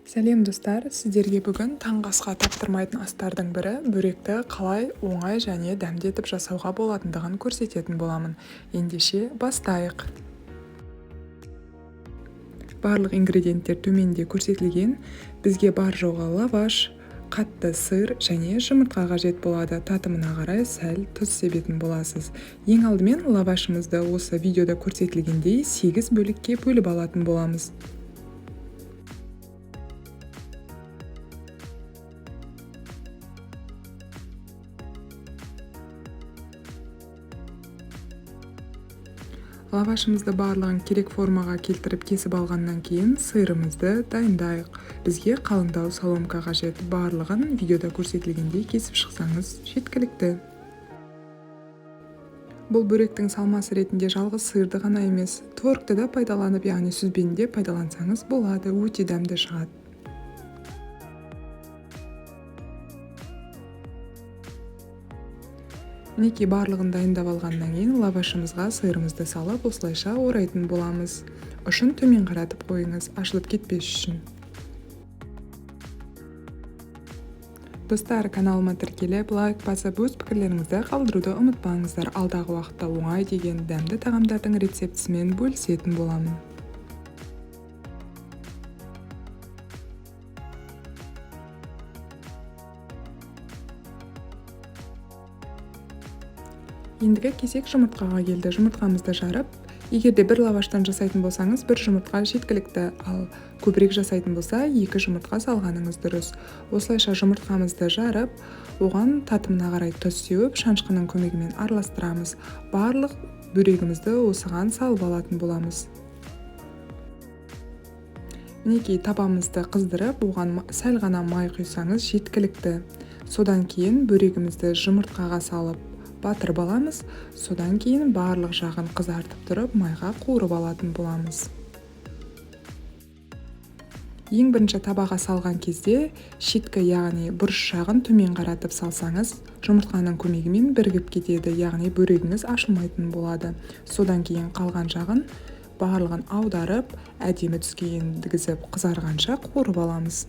Сәлем, достар! Сіздерге бүгін таңғы асқа таптырмайтын астардың бірі бөректі қалай оңай және дәмді етіп жасауға болатындығын көрсететін боламын. Ендеше бастайық. Барлық ингредиенттер төменде көрсетілген. Бізге бар жоғы лаваш, қатты сыр және жұмыртқа қажет болады. Татымына қарай сәл тұз себетін боласыз. Ең алдымен лавашымызды осы видеода көрсетілгендей 8 бөлікке бөліп алатын боламыз. Лавашымызды барлығын керек формаға келтіріп кесіп алғаннан кейін сырымызды дайындайық. Бізге қалыңдау соломка қажет. Барлығын видеода көрсетілгендей кесіп шықсаңыз жеткілікті. Бұл бөректің салмасы ретінде жалғыз сырды ғана емес, творогты да пайдаланып, яғни сүзбені де пайдалансаңыз болады, өте дәмді шығады. Мінекей, барлығын дайындап алғаннан кейін лавашымызға сырымызды салып, осылайша орайтын боламыз. Ұшын төмен қаратып қойыңыз, ашылып кетпес үшін. Достар, каналыма тіркеліп, лайк басып, өз пікірлеріңізді қалдыруды ұмытпаңыздар. Алдағы уақытта оңай деген дәмді тағамдардың рецептісімен бөлісетін боламын. Ендігі кезек жұмыртқаға келді. Жұмыртқамызды жарып, егер де бір лаваштан жасайтын болсаңыз, бір жұмыртқа жеткілікті, ал көбірек жасайтын болса, 2 жұмыртқа салғаныңыз дұрыс. Осылайша жұмыртқамызды жарып, оған татымына қарай тұз сеуіп, шанышқының көмегімен араластырамыз. Барлық бөрегімізді осыған салып алатын боламыз. Мінекей, табамызды қыздырып, оған сәл ғана май құйсаңыз жеткілікті. Содан кейін бөрегімізді жұмыртқаға салып батырып аламыз. Содан кейін барлық жағын қызартып тұрып, майға қуырып алатын боламыз. Ең бірінші табаға салған кезде шеткі, яғни бұрыш жағын төмен қаратып салсаңыз, жұмыртқаның көмегімен бірігіп кетеді, яғни бөрегіңіз ашылмайтын болады. Содан кейін қалған жағын барлығын аударып, әдемі түске енгізіп, қызарғанша қуырып аламыз.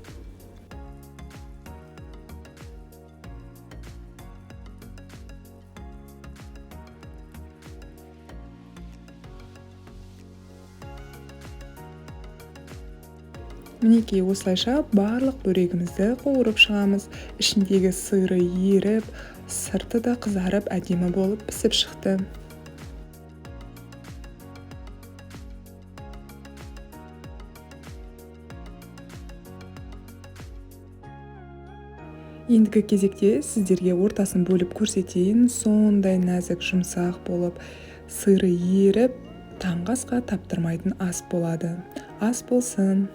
Мінекей, осылайша барлық бөрегімізді қуырып шығамыз. Ішіндегі сыры еріп, сырты да қызарып, әдемі болып пісіп шықты. Ендігі кезекте сіздерге ортасын бөліп көрсетейін. Сондай нәзік, жұмсақ болып, сыры еріп, таңғы асқа таптырмайтын ас болады. Ас болсын!